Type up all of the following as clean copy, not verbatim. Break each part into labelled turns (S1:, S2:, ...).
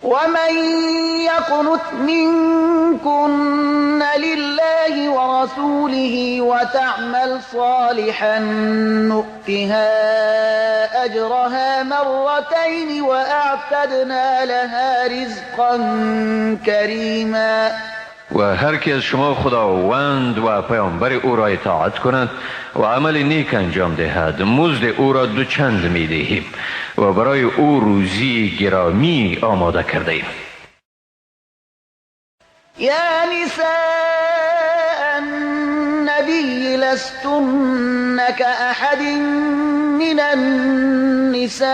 S1: ومن يقنت منكن لله ورسوله وتعمل صالحا نؤتها أجرها مرتين وأعتدنا لها رزقا كريما.
S2: و هر که از شما خداوند و پیامبر او را اطاعت کند و عمل نیک انجام دهد، مزد او را دو چند می دهیم و برای او روزی گرامی آماده کرده ایم.
S1: یا نساء النبی لستن كأحد من النساء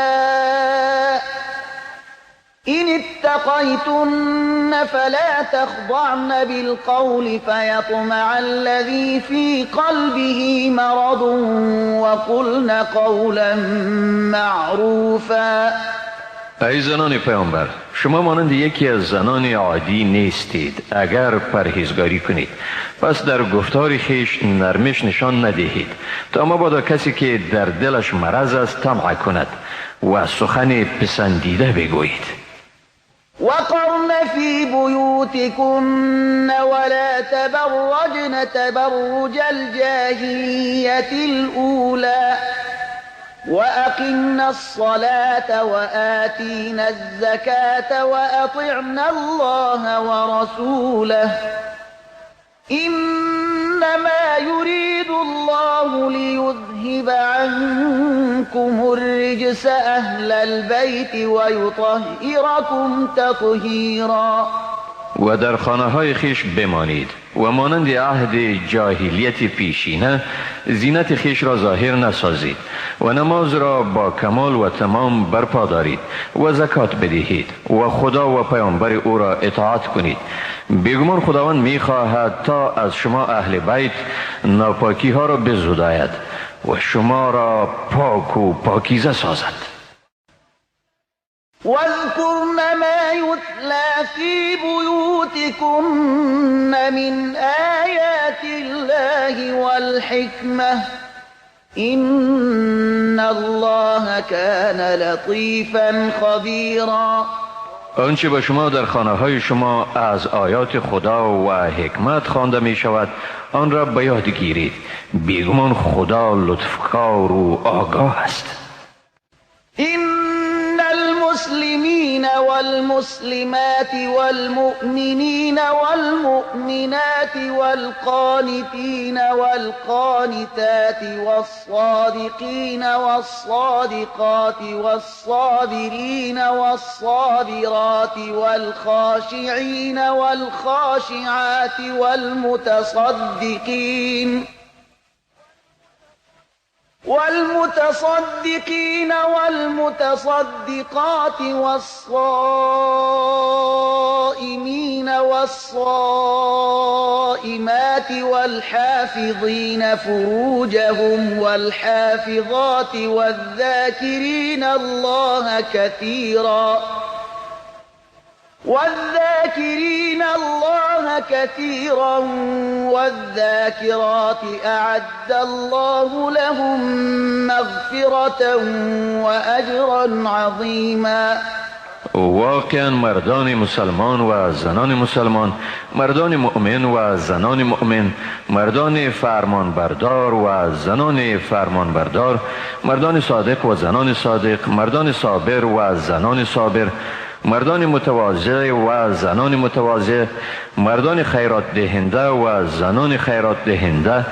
S1: إن اتقيتن فلا تخضعن بالقول فيطمع الذي في قلبه مرض وقلن قولا معروفا.
S2: ای زنان پیامبر، شما مانند یکی از زنان عادی نیستید. اگر پرهیزگاری کنید پس در گفتار خویش نرمش نشان ندهید تا مبادا کسی که در دلش مرض است طمع کند و سخن پسندیده بگویید.
S1: وقرن في بيوتكن ولا تبرجن تبرج الجاهلية الأولى وأقمن الصلاة وآتين الزكاة وأطعن الله ورسوله إنما يريد الله ليذهب عنكم الرجس أهل البيت ويطهركم تطهيرا.
S2: و در خانه های خیش بمانید و مانند عهد جاهلیت پیشینه زینت خیش را ظاهر نسازید و نماز را با کمال و تمام برپا دارید و زکات بدهید و خدا و پیامبر او را اطاعت کنید. بیگمان خداوند میخواهد تا از شما اهل بیت ناپاکی ها را بزداید و شما را پاک و پاکیزه سازد.
S1: واذكرن ما يتلى في بيوتكن من آيات الله والحكمة إن الله كان لطيفا خبيرا.
S2: آنچه به شما در خانه های شما از آیات خدا و حکمت خوانده می شود آن را به یاد گیرید. بیگمان خدا لطفکار و آگاه است.
S1: إن المسلمين والمسلمات والمؤمنين والمؤمنات والقانتين والقانتات والصادقين والصادقات والصابرين والصابرات والخاشعين والخاشعات والمتصدقين والمتصدقات والصائمين والصائمات والحافظين فروجهم والحافظات والذاكرين الله كثيرا والذاكرات أعد الله لهم مغفرة وأجرا عظيما.
S2: واقعا مردان مسلمان و زنان مسلمان، مردان مؤمن و زنان مؤمن، مردان فرمانبردار و زنان فرمانبردار، مردان صادق و زنان صادق، مردان صابر و زنان صابر، مردان متواضع و زنان متواضع، مردان خیرات دهنده و زنان خیرات دهنده،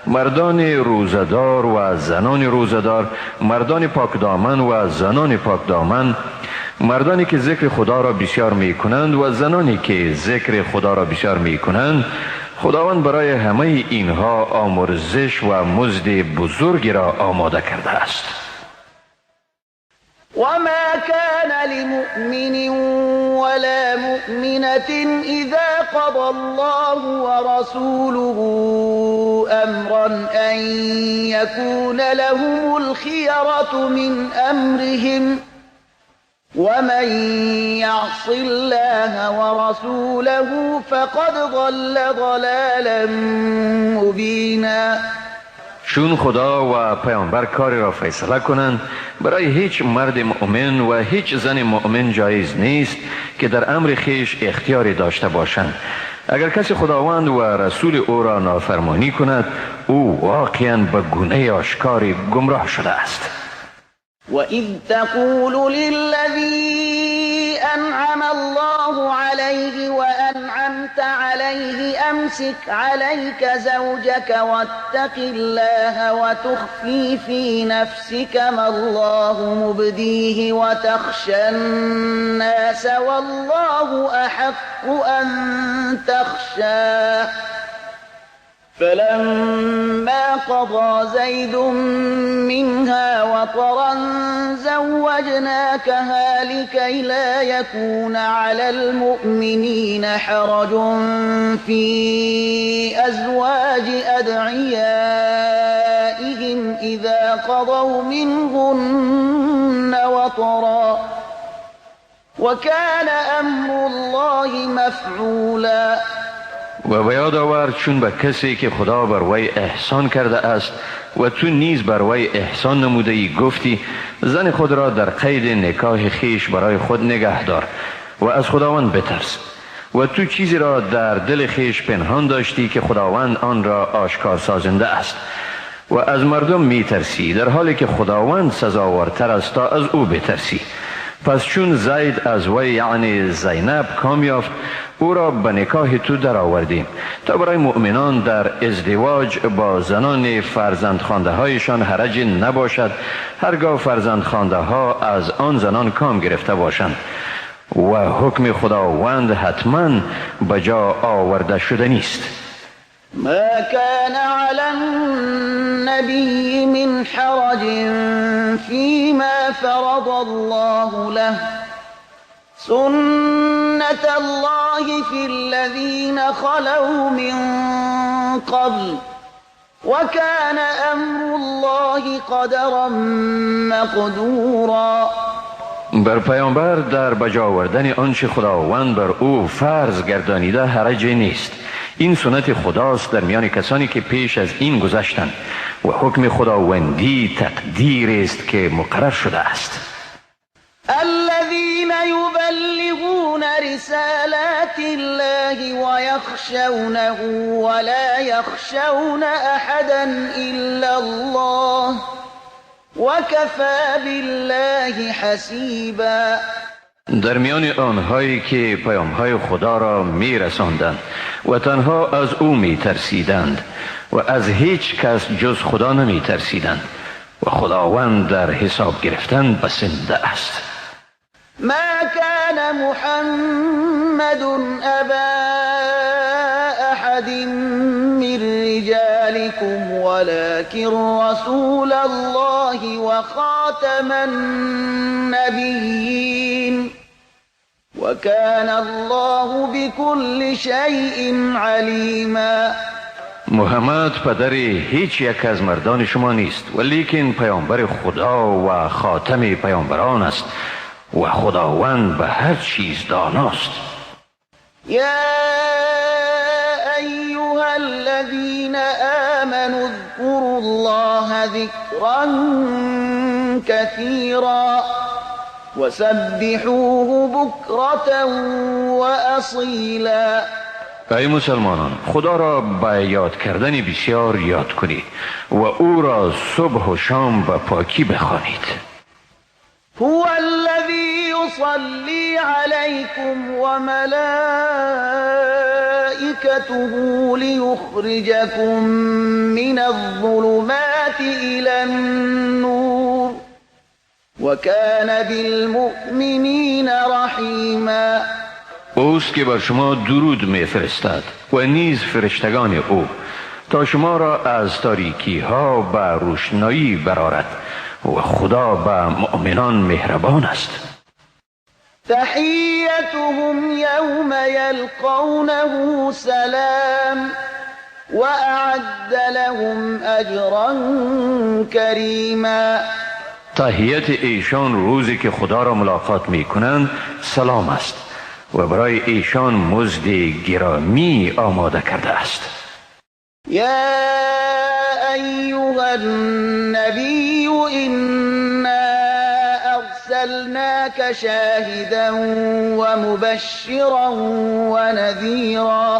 S2: مردان روزدار و زنان روزدار، مردان پاکدامن و زنان پاکدامن، مردانی که ذکر خدا را بسیار می کنند و زنانی که ذکر خدا را بسیار می کنند. خداوند برای همه اینها آمرزش و مزد بزرگی را آماده کرده است.
S1: وما كان لمؤمن ولا مؤمنة إذا قضى الله ورسوله أمرا أن يكون لهم الخيرة من أمرهم ومن يعص الله ورسوله فقد ضل ضلالا مبينا.
S2: چون خدا و پیامبر کاری را فیصله کنند، برای هیچ مرد مؤمن و هیچ زن مؤمن جایز نیست که در امر خویش اختیاری داشته باشند. اگر کسی خداوند و رسول او را نافرمانی کند، او واقعا به گونه آشکاری گمراه شده است.
S1: وإذ تقول للذي أنعم الله عليه وأنعمت عليه أمسك عليك زوجك واتق الله وتخفي في نفسك ما الله مبديه وتخشى الناس والله أحق أن تخشاه فلما قضى زيد منها وطرا زوجناكها لكي لا يكون على المؤمنين حرج في أزواج أدعيائهم إذا قضوا منهن وطرا وكان أمر الله مفعولا.
S2: و به یاد آور چون به کسی که خدا بر وی احسان کرده است و تو نیز بر وی احسان نموده ای گفتی زن خود را در قید نکاح خویش برای خود نگه دار و از خداوند بترس، و تو چیزی را در دل خویش پنهان داشتی که خداوند آن را آشکار سازنده است و از مردم میترسی، در حالی که خداوند سزاوارتر است تا از او بترسی. پس چون زید از وی یعنی زینب کام یافت، او را به نکاح تو در آوردیم تا برای مؤمنان در ازدواج با زنان فرزندخوانده هایشان حرج نباشد، هرگاه فرزندخوانده ها از آن زنان کام گرفته باشند، و حکم خداوند حتما به جا آورده شده نیست.
S1: ما كان على النبي من حرج فيما فرض الله له سنة الله في الذين خلوا من قبل وكان أمر الله قدرا مقدورا.
S2: بر پیامبر در بجا آوردن آنچه خداوند بر او فرض گردانیده حرج نیست. این سنت خداست در میان کسانی که پیش از این گذشتند و حکم خداوندی تقدیر است که مقرر شده است.
S1: الذين يبلغون رسالات الله ويخشونه ولا يخشون أحدا إلا الله وكفى بالله حسيبا.
S2: در میان آنهایی که پیامهای خدا را میرساندند و تنها از او میترسیدند و از هیچ کس جز خدا نمیترسیدند و خداوند در حساب گرفتن بسنده است.
S1: ما كان محمد أبا أحد من رجالكم ولكن رسول الله وخاتم النبيين وكان الله بكل شيء عليما.
S2: محمد پدر هیچ یک از مردان شما نیست، ولیکن پیامبر خدا و خاتم پیامبران است و خداوند به هر چیز داناست.
S1: یا ایها الذین آمنوا اذکروا الله ذکرا کثیرا وسبحوه بکرة وأصیلا.
S2: ای مسلمانان، خدا را به یاد کردن بسیار یاد کنید و او را صبح و شام به پاکی بخوانید.
S1: هو الذي يصلي عليكم وملائكته ليخرجكم من الظلمات إلى النور وكان بالمؤمنين رحيما.
S2: اوست که بر شما درود میفرستد و نیز فرشتگان او تا شما را از تاریکی ها به روشنایی برآرد و خدا به مؤمنان مهربان است.
S1: تحیتهم یوم یلقونه سلام وأعد لهم اجرا کریما.
S2: تحیت ایشان روزی که خدا را ملاقات میکنند سلام است و برای ایشان مزد گرامی آماده کرده است.
S1: یا أيها النبي إنا أرسلناك شاهدا ومبشرا ونذيرا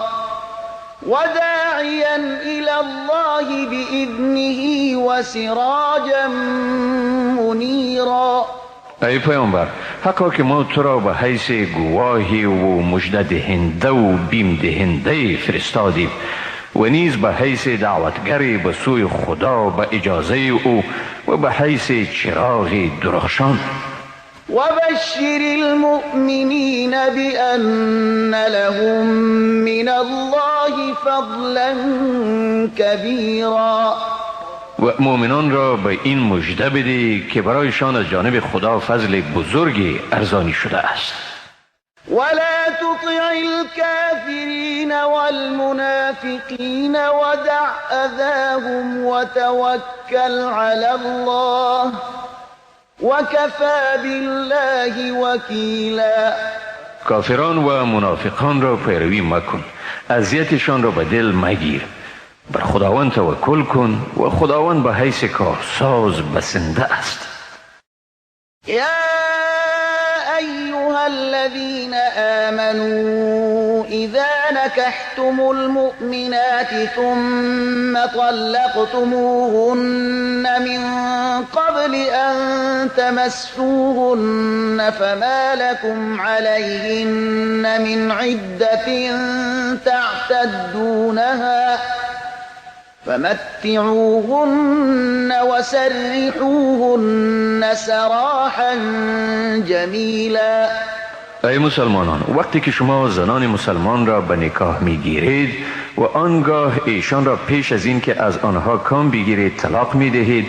S1: وداعيا إلى الله بإذنه وسراجا منيرا.
S2: ای پیامبر، حقا که ما تو را به حیث گواهی و مژده دهنده و بیم دهنده فرستادیم و نیز به حیث دعوتگری به سوی خدا به اجازه او و به حیث چراغ درخشان.
S1: وبشر المؤمنین بأن لهم من الله فضلا كبیرا.
S2: و مؤمنان را به این مژده بده که برایشان از جانب خدا فضل بزرگی ارزانی شده است.
S1: ولا تطع الكافرین والمنافقین ودع اذاهم وتوکل علی الله وکفی بالله وکیلا.
S2: کافران و منافقان را پیروی مکن، اذیتشان را به دل مگیر، بر خداوند توکل کن و خداوند به حیث کارساز بسنده است.
S1: یا ایها الذین آمنوا اذا نكحتم المؤمنات ثم طلقتموهن من قبل أن تمسوهن فما لكم عليهن من عدة تعتدونها فمتعوهن وسرحوهن سراحا جمیلا.
S2: ای مسلمانان، وقتی که شما زنان مسلمان را به نکاح میگیرید و آنگاه ایشان را پیش از این که از آنها کام بگیرید طلاق میدهید،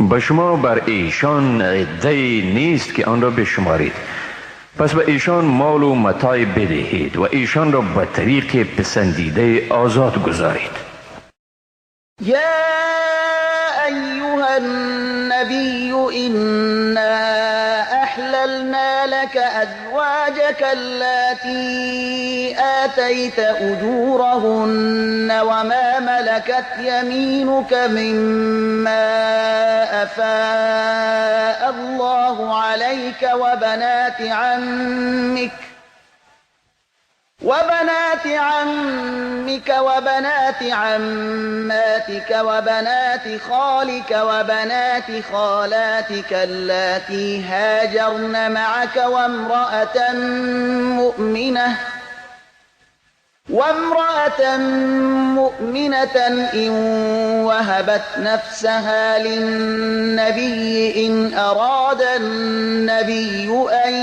S2: به شما بر ایشان عده نیست که آن را بشمارید. پس به ایشان مال و متاع بدهید و ایشان را به طریق پسندیده آزاد گذارید.
S1: یا ایها النبی انا احللنا لك ازواجك اللاتی آتیت اجورهن وما ملكت یمینك مما افاء الله عليك وبنات عمك وبنات عماتك وبنات خالك وبنات خالاتك اللاتي هاجرن معك وامرأة مؤمنة إن وهبت نفسها للنبي إن أراد النبي أن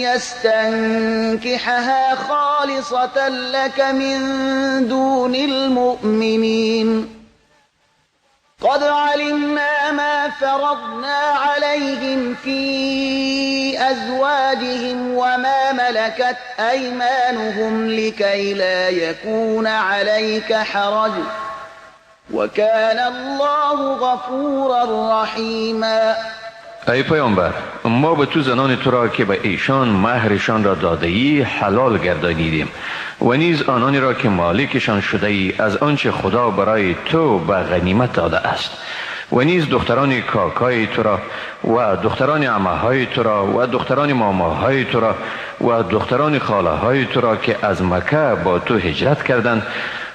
S1: يستنكحها خالصة لك من دون المؤمنين قد علمنا ما فرضنا عليهم في أزواجهم وما ملكت أيمانهم لكي لا يكون عليك حرج وكان الله غفورا رحيما.
S2: ای پیامبر، ما به تو زنان تو را که به ایشان مهرشان را داده ای حلال گردانیدیم و نیز آنانی را که مالکشان شده ای از آنچه خدا برای تو به غنیمت داده است و نیز دختران کاکای تو را و دختران عمه‌های تو را و دختران ماماهای تو را و دختران خاله های تو را که از مکه با تو هجرت کردند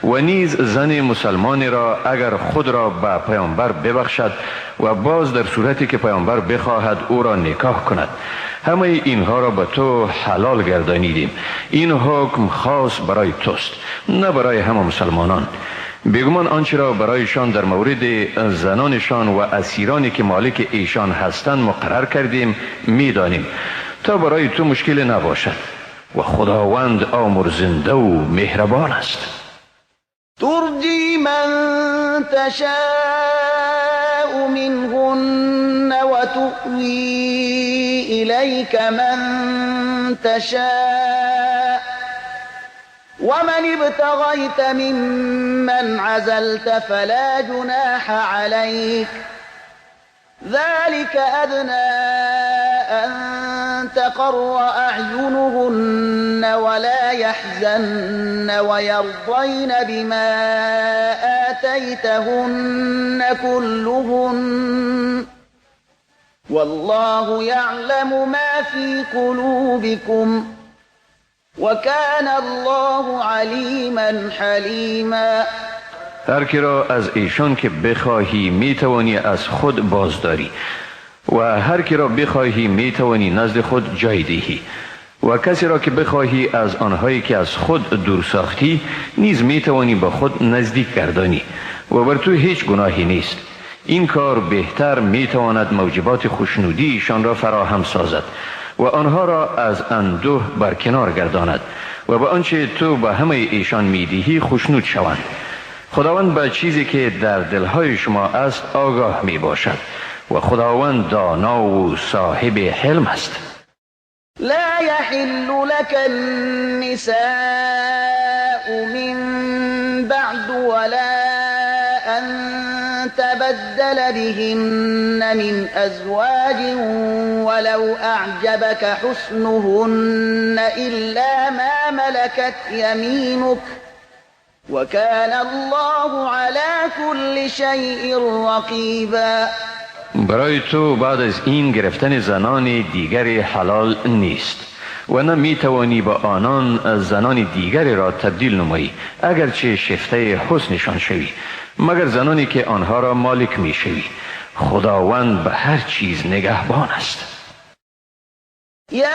S2: و نیز زن مسلمانی را اگر خود را به پیامبر ببخشد و باز در صورتی که پیامبر بخواهد او را نکاح کند، همه اینها را به تو حلال گردانیدیم. این حکم خاص برای توست، نه برای همه مسلمانان. بیگمان آنچه را برایشان در مورد زنانشان و اسیرانی که مالک ایشان هستند مقرر کردیم میدانیم تا برای تو مشکل نباشد و خداوند آمرزنده و مهربان است.
S1: ترجی من تشاء منهن وتؤوی إلیک من تشاء ومن ابتغيت ممن عزلت فلا جناح عليك ذلك أدنى أن تقر أعينهن ولا يحزن ويرضين بما آتيتهن كلهن والله يعلم ما في قلوبكم وكان الله عليما حليما.
S2: هر کی را از ایشان که بخواهی میتوانی از خود بازداری و هر کی را بخواهی میتوانی نزد خود جای دهی و کسی را که بخواهی از آنهایی که از خود دور ساختی نیز میتوانی به خود نزدیک گردانی و بر تو هیچ گناهی نیست. این کار بهتر میتواند موجبات خوشنودی ایشان را فراهم سازد و آنها را از اندوه برکنار گرداند و به آنچه تو به همه ایشان میدهی خوشنود شوند. خداوند به چیزی که در دلهای شما است آگاه می باشد و خداوند دانا و صاحب حلم است.
S1: لا يحل لك النساء من بعد ولا أن تبدل بهن من أزواج ولو أعجبك حسنهن إلا ما ملكت يمينك وكان الله على كل شيء رقيبا.
S2: برای تو بعد از این گرفتن زنان دیگر حلال نیست و نه میتوانی با آنان زنان دیگری را تبدیل نمایی اگرچه شفته حسنشان شوی، مگر زنانی که آنها را مالک میشوی. خداوند به هر چیز نگهبان است.
S1: یا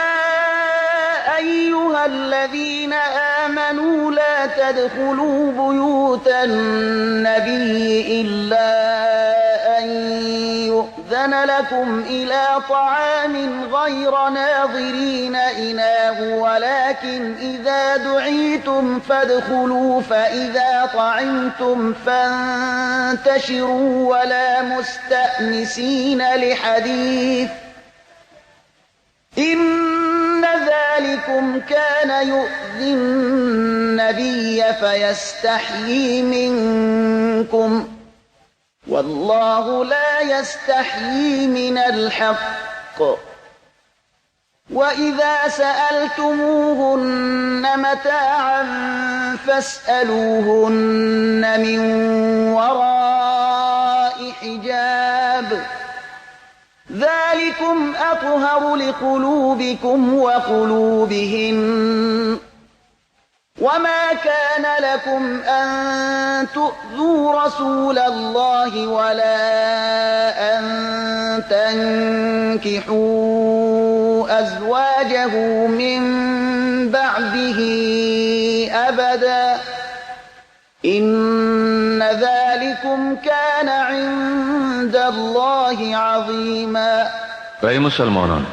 S1: ایها الذین آمنوا لا تدخلوا بیوت النبی الا أن يؤذن لكم إلى طعام غير ناظرين إناه ولكن إذا دعيتم فادخلوا فإذا طعمتم فانتشروا ولا مستأنسين لحديث إن ذلكم كان يؤذي النبي فيستحيي منكم والله لا يستحيي من الحق. وإذا سألتموهن متاعا فاسألوهن من وراء حجاب ذلكم أطهر لقلوبكم وقلوبهن. وما كان لكم أن تؤذوا رسول الله ولا أن تنكحوا أزواجه من بعده أبدا إن ذلكم كان عند الله عظيما.
S2: ای مسلمانان،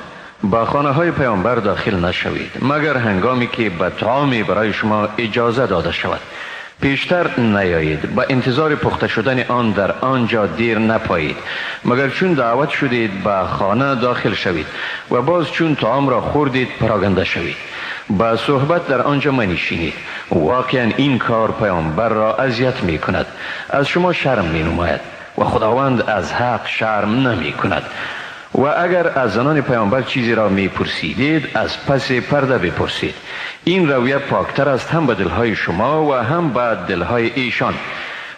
S2: با خانه های پیامبر داخل نشوید مگر هنگامی که به طعامی برای شما اجازه داده شود. پیشتر نیایید، با انتظار پخته شدن آن در آنجا دیر نپایید، مگر چون دعوت شدید به خانه داخل شوید و باز چون طعام را خوردید پراگنده شوید. با صحبت در آنجا منشینید. واقعا این کار پیامبر را اذیت می کند، از شما شرم می نماید و خداوند از حق شرم نمی کند. و اگر از زنان پیامبر چیزی را می پرسیدید از پس پرده بپرسید. این رویه پاکتر است هم به دلهای شما و هم به دلهای ایشان.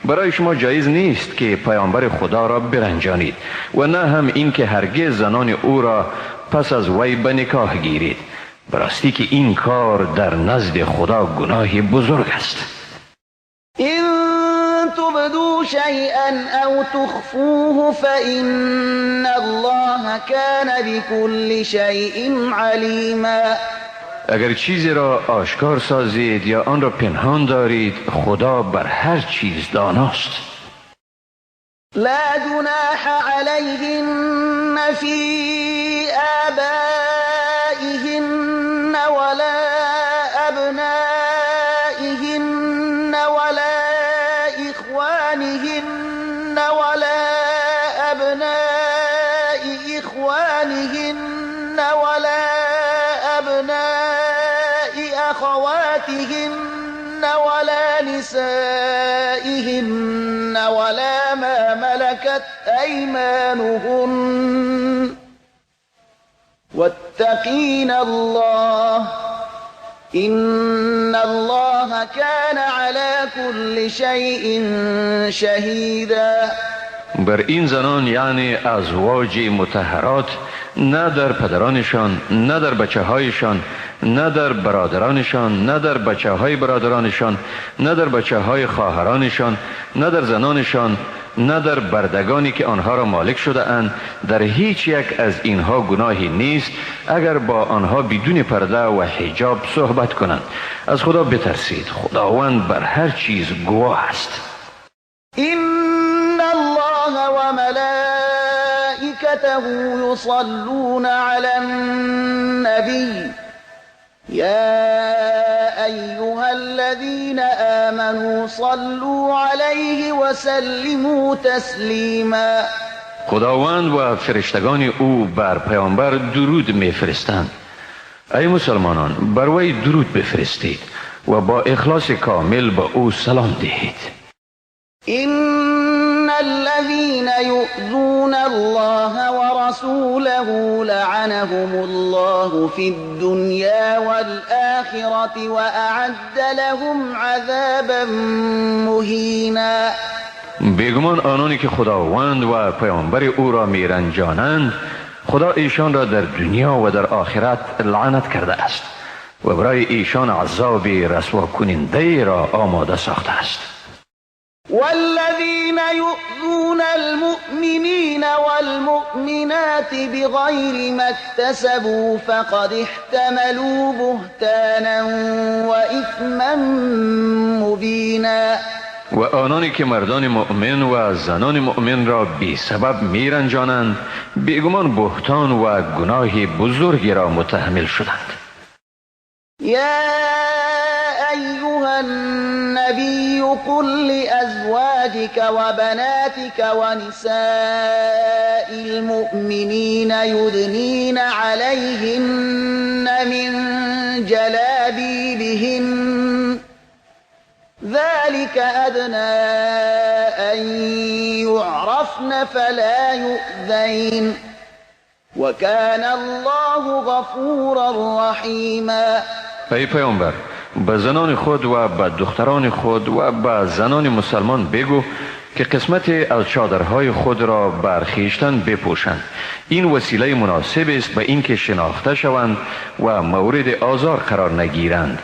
S2: برای شما جایز نیست که پیامبر خدا را برنجانید و نه هم این که هرگز زنان او را پس از وی به نکاح گیرید. براستی که این کار در نزد خدا گناه بزرگ است.
S1: تبدوا شيئا أو تخفوه فإن الله كان بكل شيء عليما.
S2: اگر چیزی را آشکار سازید یا آن را پنهان دارید، خدا بر هر چیز داناست.
S1: لا جناح عليهن في آبائهن ولا أبنائهن ولا إخوانهن ولا أبناء إخوانهن ولا أبناء أخواتهن ولا نسائهن ولا ما ملكت أيمانهن واتقوا واتقين الله إن الله كان على كل شيء شهيدا.
S2: بر این زنان یعنی ازواج مطهرات نه در پدرانشان، نه در بچه هایشان، نه در برادرانشان، نه در بچه های برادرانشان، نه در بچه های خواهرانشان، نه در زنانشان، نه در بردگانی که آنها را مالک شده اند، در هیچ یک از اینها گناهی نیست اگر با آنها بدون پرده و حجاب صحبت کنند. از خدا بترسید، خداوند بر هر چیز گواه است.
S1: إن الله وملائكته يصلون على النبي يا أيها الذين آمنوا صلوا عليه وسلموا تسلیما.
S2: خداوند و فرشتگان او بر پیامبر درود میفرستند. ای مسلمانان، بر وی درود بفرستید و با اخلاص کامل به او سلام دهید.
S1: إن الذين يؤذون الله ورسوله لعنهم الله في الدنيا والآخرة وأعد لهم عذابا مهینا.
S2: بیگمان آنانی که خداوند و پیامبر او را میرنجانند، خدا ایشان را در دنیا و در آخرت لعنت کرده است و برای ایشان عذاب رسوا کننده را آماده ساخته است.
S1: والذین یؤذون المؤمنین والمؤمنات بغیر ما اکتسبوا فقد احتملوا بهتانا وإثما مبینا.
S2: و آنانی که مردان مؤمن و زنان مؤمن را بی سبب میرنجانند، بیگمان بهتان و گناه بزرگی را متحمل شدند.
S1: یا ایها النبی قل لأزواجك وبناتك ونساء المؤمنین یدنین علیهن من جلابیبهن ذلك أدنى أن يعرفن فلا يؤذين وكان الله غفورا رحیما.
S2: ای پیامبر، به زنان خود و به دختران خود و به زنان مسلمان بگو که قسمت از چادرهای خود را بر خویشتن بپوشند. این وسیله مناسب است به اینکه شناخته شوند و مورد آزار قرار نگیرند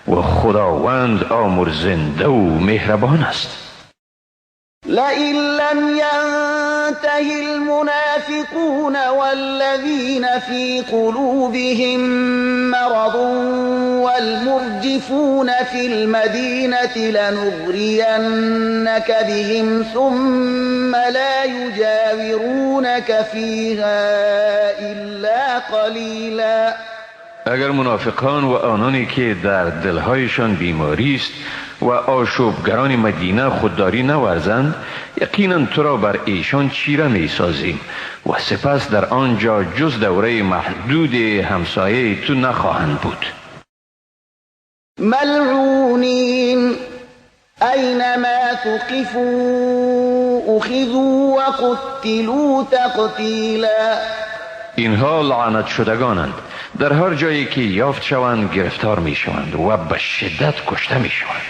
S2: و خداوند آمرزنده و مهربان است.
S1: لئن لم ينته المنافقون والذين في قلوبهم مرض والمرجفون في المدينة لنغرينك بهم ثم لا يجاورونك فيها إلا قليلا.
S2: اگر منافقان و آنانی که در دلهایشان بیماری است و آشوبگران مدینه خودداری نورزند، یقینا تو را بر ایشان چیره می سازیم و سپس در آنجا جز دوره محدود همسایه تو نخواهند بود.
S1: ملعونین اینما ثقفوا اخذوا وقتلوا تقتیلا.
S2: اینها لعنت شدگانند، در هر جایی که یافت شوند گرفتار می شوند و به شدت کشته می شوند.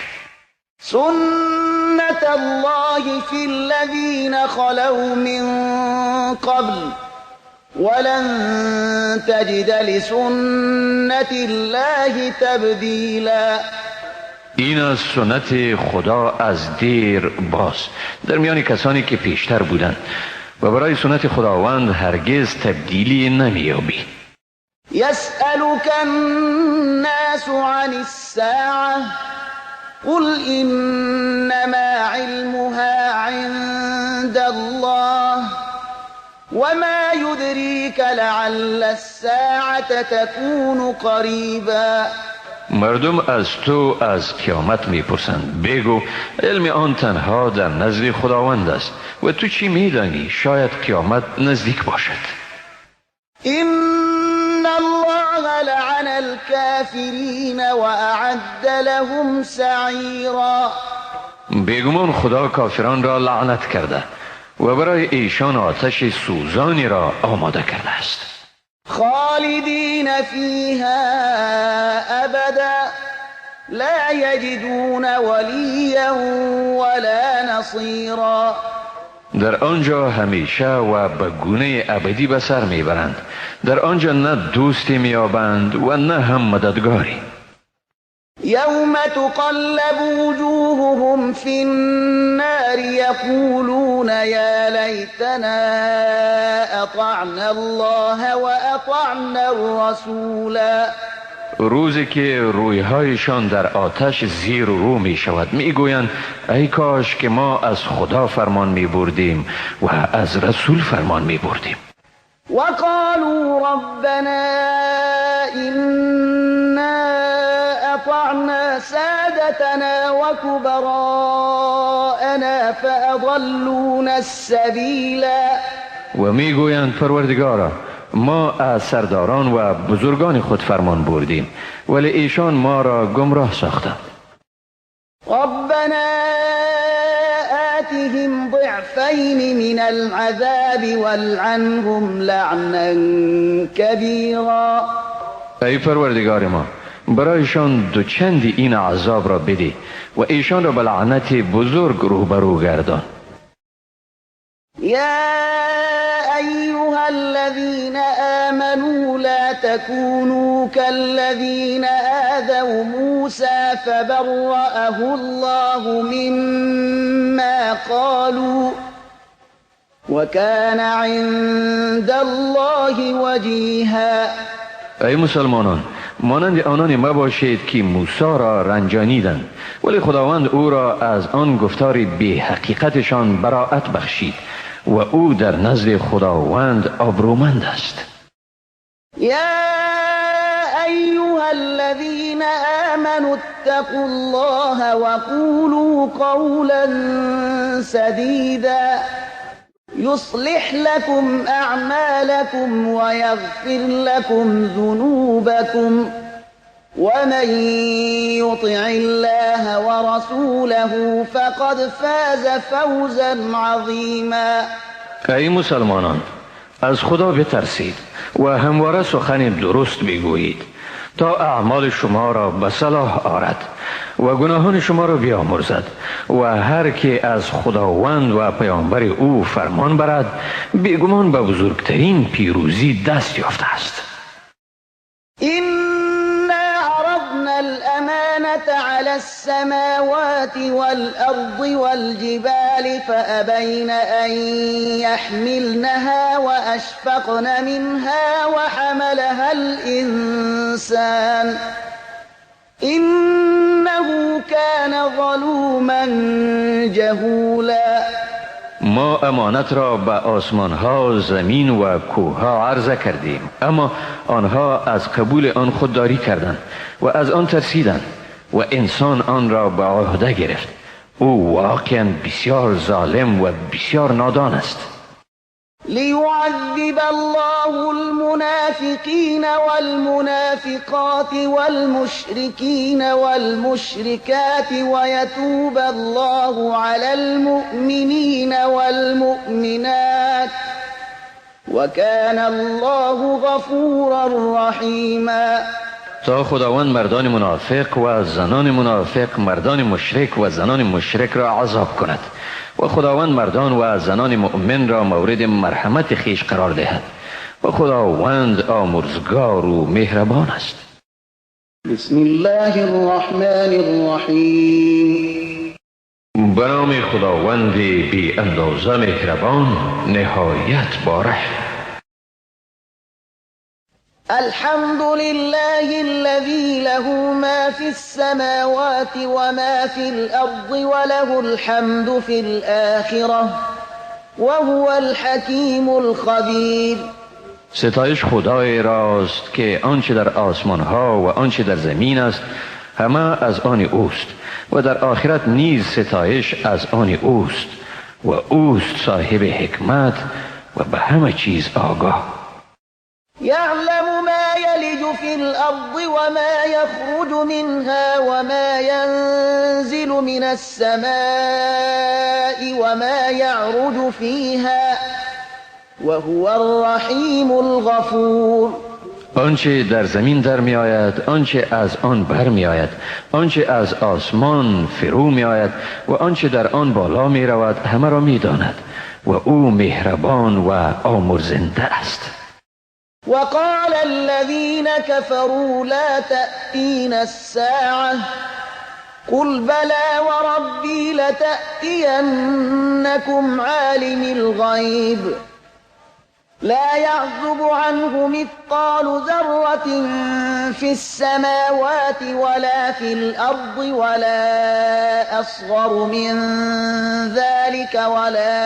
S1: سنت الله فی الذین خلوا من قبل ولن تجد لسنت الله تبدیلا.
S2: این از سنت خدا از دیر باز در میان کسانی که پیشتر بودند و برای سنت خداوند هرگز تبدیلی نمییابی.
S1: يسألك الناس عن الساعة قل إنما علمها عند الله وما يدريك لعل الساعة تكون قريبا.
S2: مردم از تو از قیامت میپرسند، بگو علم آن تنها در نزد خداوند است و تو چی میدانی؟ شاید قیامت نزدیک باشد.
S1: إن الله لعن الكافرین وأعد لهم سعیرا.
S2: بیگمان خدا کافران را لعنت کرده و برای ایشان آتش سوزانی را آماده کرده است.
S1: خالدین فیها ابدا لا یجدون ولیا ولا نصیرا.
S2: در آنجا همیشه و به گونه ابدی به سر میبرند. در آنجا نه دوستی میابند و نه هم مددگاری.
S1: یوم تقلب وجوههم فی النار یقولون یا لیتنا اطعنا الله واطعنا الرسولا.
S2: روزی که رویهایشان در آتش زیر و رو می شود می گویند ای کاش که ما از خدا فرمان می بردیم و از رسول فرمان می بردیم.
S1: وقالوا ربنا إنا أطعنا سادتنا وكبراءنا فأضلونا السبیلا.
S2: و می گویند پروردگارا ما از سرداران و بزرگان خود فرمان بردیم ولی ایشان ما را گمراه ساختند.
S1: ربنا آتهم ضعفین من العذاب والعنهم لعنا کبیرا.
S2: ای پروردگار ما برایشان دوچندی این عذاب را بده و ایشان را به لعنت بزرگ روبرو گردان.
S1: یا ایها الذین آمنوا لا تكونوا كالذین آذوا موسى فبرأه الله مما قالوا وكان عند الله وجیها.
S2: ای مسلمانان مانند آنان مباشید که موسی را رنجانیدند ولی خداوند او را از آن گفتار بی حقیقتشان براعت بخشید و او در نزد خداوند آبرومند است.
S1: یا ایها الذین آمنوا اتقوا الله وقولوا قولا سدیدا يصلح لكم أعمالكم ويغفر لكم ذنوبكم ومن يطع الله ورسوله فقد فاز فوزا عظیما.
S2: ای مسلمانان از خدا بترسید و همواره سخن درست بگویید تا اعمال شما را به صلاح آرد و گناهان شما را بیامرزد و هر که از خداوند و پیامبر او فرمان برد بیگمان به بزرگترین پیروزی دست یافته است.
S1: إنا عرضنا الأمانة على السماوات والأرض والجبال فأبين أن يحملنها وأشفقن منها وحملها الإنسان إنه كان ظلوما جهولا.
S2: ما امانت را به آسمان ها، زمین و کوه ها عرضه کردیم، اما آنها از قبول آن خودداری کردند و از آن ترسیدند و انسان آن را به عهده گرفت. او واقعا بسیار ظالم و بسیار نادان است.
S1: ليعذب الله المنافقين والمنافقات والمشركين والمشركات ويتوب الله على المؤمنين والمؤمنات وكان الله غفورا رحيما.
S2: تا خداوند مردان منافق و زنان منافق، مردان مشرک و زنان مشرک را عذاب کند و خداوند مردان و زنان مؤمن را مورد مرحمت خویش قرار دهد و خداوند آمرزگار و مهربان است.
S1: بسم الله الرحمن الرحیم.
S2: به نام خداوند بی اندازه مهربان نهایت باره.
S1: الحمد لله الذي له ما في السماوات وما في الأرض وله الحمد في الآخرة وهو الحكيم الخبير.
S2: ستایش خدای راست که آنچه در آسمان ها و آنچه در زمین است همه از آن اوست و در آخرت نیز ستایش از آن اوست و اوست صاحب حکمت و به همه چیز آگاه.
S1: يعلم ما يلج في الأرض وما يخرج منها وما ينزل من السماء وما يعرج فيها وهو الرحیم الغفور.
S2: آنچه در زمین در می آید، آنچه از آن بر می آید، آنچه از آسمان فرو می آید و آنچه در آن بالا می رود همه را می داند و او مهربان و آمرزنده است.
S1: وقال الذين كفروا لا تأتينا الساعة قل بلى وربي لتأتينكم عالم الغيب لا يعزب عنه مثقال ذرة في السماوات ولا في الأرض ولا أصغر من ذلك ولا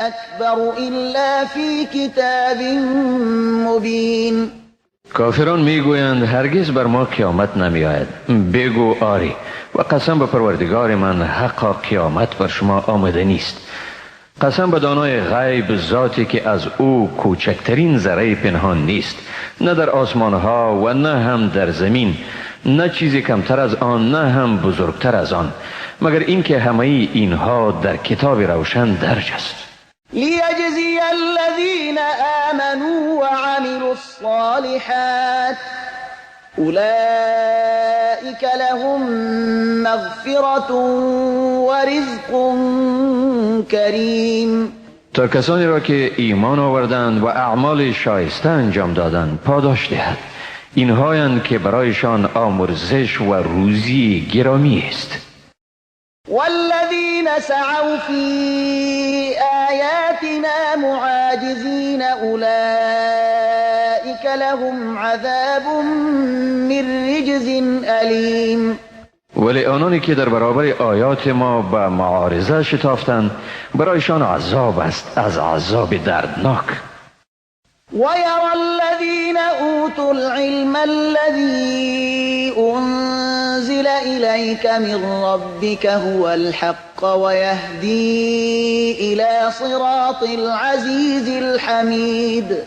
S1: أكبر إلا في كتاب مبين.
S2: کافران میگویند هرگز بر ما قیامت نمی آید. بگو آری و قسم به پروردگار من، حقا قیامت بر شما آمده نیست. قسم به دانای غیب، ذاتی که از او کوچکترین ذره پنهان نیست، نه در آسمان ها و نه هم در زمین، نه چیزی کمتر از آن نه هم بزرگتر از آن، مگر اینکه همه اینها در کتاب روشن درج است.
S1: لیجزی الذین آمنوا وعملوا الصالحات اولئک لهم مغفرة ورزق کریم.
S2: تا کسانی را که ایمان آوردند و اعمال شایسته انجام دادند پاداش دهد. اینهایند که برایشان آمرزش و روزی گرامی است.
S1: والذین سعوا فی آیاتنا معاجزین اولئک لهم عذاب من رجز الیم.
S2: ولی آنانی که در برابر آیات ما به معارضه شتافتند برایشان عذاب است از عذاب دردناک.
S1: ويرى الذين أوتوا العلم الذي أنزل إليك من ربك هو الحق ويهدي إلى صراط العزيز الحميد.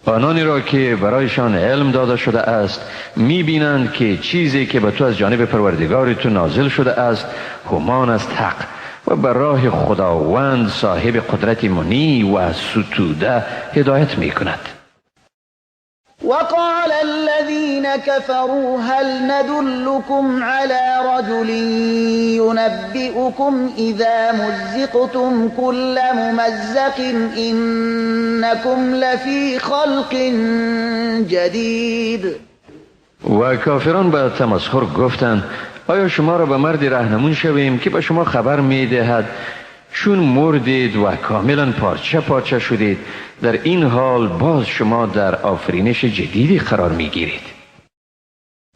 S2: آنانی را که برایشان علم داده شده است میبینند که چیزی که به تو از جانب پروردگار تو نازل شده است همان است حق و بر راه خداوند صاحب قدرت منی و ستوده هدایت می کند.
S1: وقال الذين كفروا هل ندلكم على رجل ينبئكم إذا مزقتم كل ممزق إنكم لفي خلق جديد.
S2: و کافران به تمسخر گفتند آیا شما را به مردی رهنمون شویم که به شما خبر می دهد چون مردید و کاملا پارچه پارچه شدید، در این حال باز شما در آفرینش جدیدی قرار می گیرید.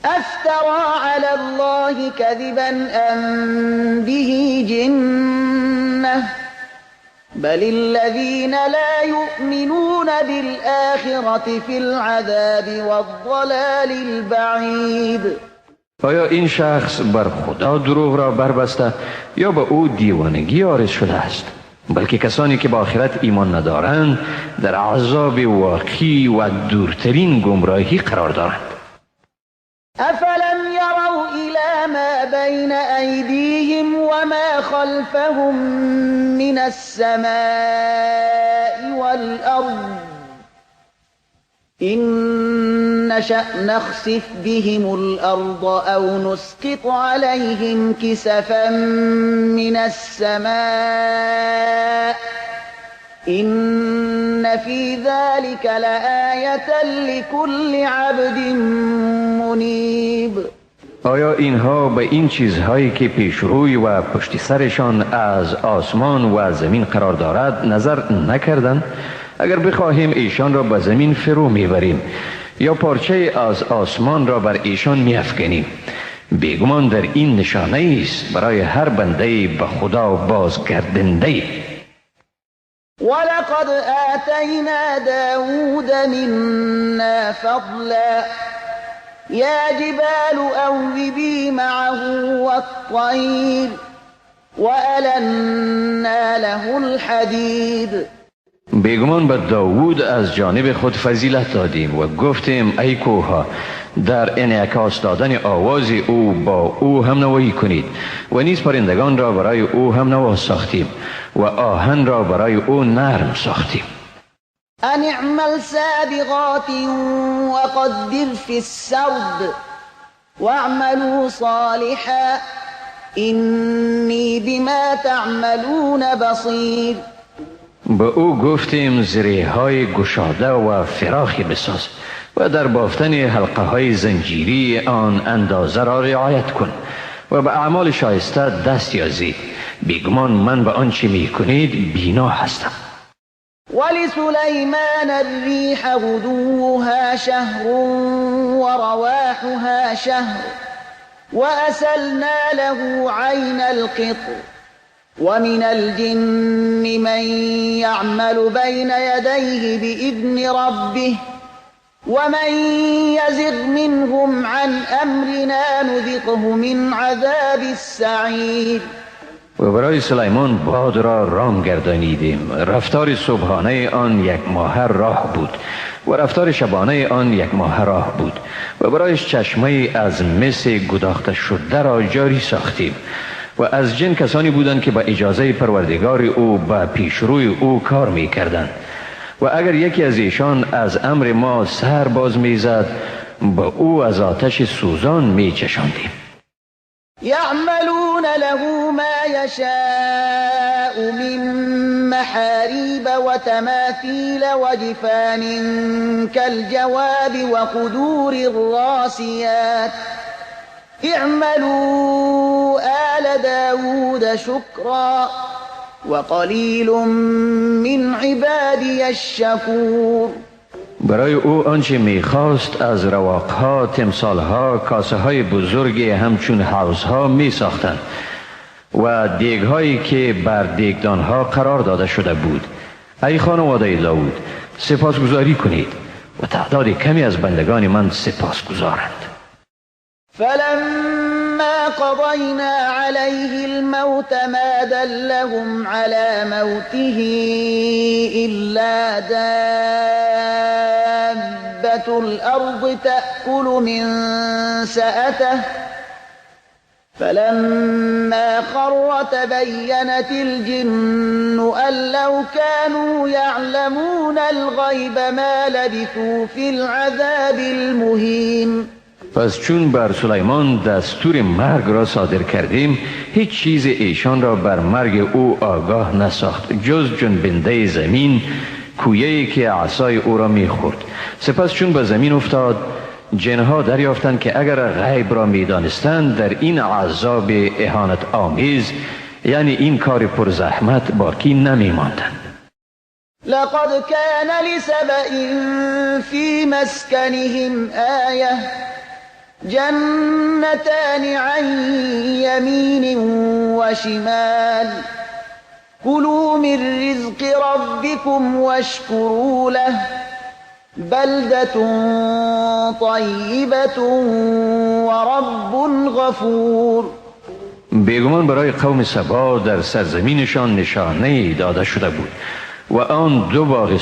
S1: افترا علی الله کذبا ام به جنه بل الذین لا یؤمنون بالآخرة فی العذاب والضلال البعید.
S2: آیا این شخص بر خدا دروغ را بربسته یا به او دیوانگی عارض شده است؟ بلکه کسانی که به آخرت ایمان ندارند در عذاب واقعی و دورترین گمراهی قرار دارند.
S1: افلم یروا الی ما بین ایدیهم وما خلفهم من السماء والارض إن نشأ نخسف بهم الأرض أو نسقط عليهم كسفا من السماء إن في ذلك لآية لكل عبد منيب.
S2: آیا اینها به این چیزهایی که پیش روی و پشت سرشان از آسمان و زمین قرار دارد نظر نکردند؟ اگر بخواهیم ایشان را به زمین فرو میبریم یا پارچه از آسمان را بر ایشان میافکنیم. بیگمان در این نشانه است برای هر بنده به خدا بازگردنده.
S1: ولقد آتینا داود منا فضلا یا جبال اوبی معه والطیر وألنا له الحدید.
S2: بیگمان به داوود از جانب خود فضیلت دادیم و گفتیم ای کوه‌ها در انعکاس دادن آواز او با او هم نوایی کنید و نیز پرندگان را برای او هم نوا ساختیم و آهن را برای او نرم ساختیم.
S1: أن اعمل سابغات وقدر في السرد واعملوا صالحا إني بما تعملون بصير.
S2: به او گفتیم زره های گشاده و فراخی بساز و در بافتن حلقه های زنجیری آن اندازه را رعایت کن و به اعمال شایسته دست یازید. بیگمان من به آنچه می کنید بینا هستم.
S1: ولسلیمان الریح غدوها شهر ورواحها شهر وأسلنا له عین القطر ومن الجن من يعمل بين يديه بإذن ربه ومن يزغ منهم عن أمرنا نذقه من عذاب السعير.
S2: و برای سلیمان باد را رام گردانیدیم. رفتار صبحانه آن یک ماه راه بود و رفتار شبانه آن یک ماه راه بود و برایش چشمه از مس گداخته شده را جاری ساختیم و از جن کسانی بودند که با اجازه پروردگار او به پیشروی او کار می کردند و اگر یکی از ایشان از امر ما سر باز می زد با او از آتش سوزان می چشاندیم.
S1: یعملون له ما یشاء من محاریب و تماثیل و جفان کالجواب و قدور الراسیات اعملوا آل داود شکرا وقلیل من عبادی الشکور.
S2: برای او آنچه میخواست از رواقها، تمثالها، کاسه های بزرگ همچون حوضها میساختند و دیگهایی که بر دیگدانها قرار داده شده بود. ای خانواده داود، سپاسگزاری کنید و تعداد کمی از بندگان من سپاسگزارند.
S1: فلما قضینا علیه الموت ما دلهم على موته إلا دابة الأرض تأكل من سأته فلما خر تبينت الجن أن لو كانوا يعلمون الغيب ما لبثوا في العذاب المهين.
S2: پس چون بر سلیمان دستور مرگ را صادر کردیم، هیچ چیز ایشان را بر مرگ او آگاه نساخت جز جنبنده زمین، کویه‌ای که عصای او را میخورد. سپس چون به زمین افتاد، جنها دریافتند که اگر غیب را میدانستند در این عذاب اهانت آمیز، یعنی این کار پرزحمت، باقی نمیماندند.
S1: لقد كان لسبإ في مسكنهم آية جنتان عن يمين وشمال كلوا من رزق ربكم واشكروا له بلدة طيبة ورب غفور.
S2: بیگمان برای قوم سبا در سرزمینشان نشانه داده شده بود و آن دو باغ